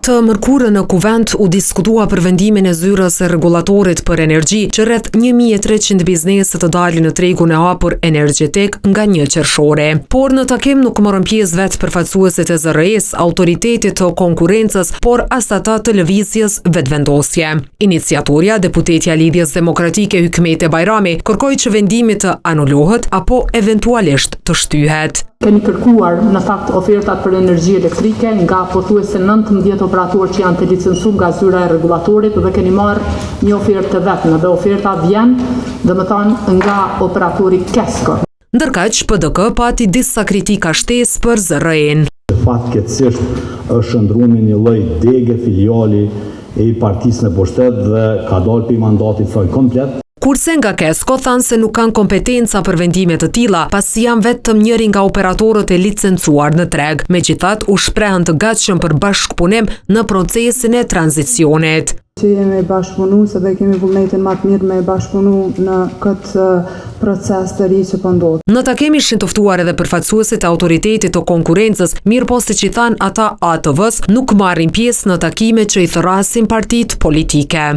Të mërkurën në Kuvend u diskutua për vendimin e Zyrës së Rregullatorit për Energji që rreth 1300 biznese të dalin në tregun e hapur energjetik nga 1 qershori. Por në takim nuk morën pjesë vetë përfaqësuesit e ZRrE-së, Autoritetit të Konkurrencës, por as ata të Lëvizjes Vetëvendosje. Iniciatorja, deputetja e Lidhjes Demokratike Hykmete Bajrami, kërkoi që vendimi të anulohet apo eventualisht të shtyhet. Kemi kërkuar, në fakt, ofertat për energji elektrike nga pothuajse 19 operatorë që janë të licencuar nga zyra e rregullatorit dhe keni marrë një ofertë të vetme dhe oferta vjen, domethënë, nga operatori KESCO. Ndërkaq, PDK pati disa kritika shtesë për ZRrE-në. Fatkeqësisht është shndërru në një lloj dege filiali e partisë në pushtet dhe ka dalë prej mandatit saj komplet. Kurse nga KESCO thanë se nuk kanë kompetenca për vendime të tilla, pasi janë vetëm njëri nga operatorët e licencuar në treg. Megjithatë, u shprehën të gatshëm për bashkëpunim në procesin e tranzicionit. Që jemi bashkëpunues dhe kemi vullnetin ma të mirë me bashkëpunu në këtë proces të ri që po ndodh. Në takim ishin të ftuar edhe përfaqësuesit e Autoritetit të Konkurrencës, mirëpo siç i thanë ata ATV-së, nuk marrin pjesë në takime që i thërrasin partitë politike.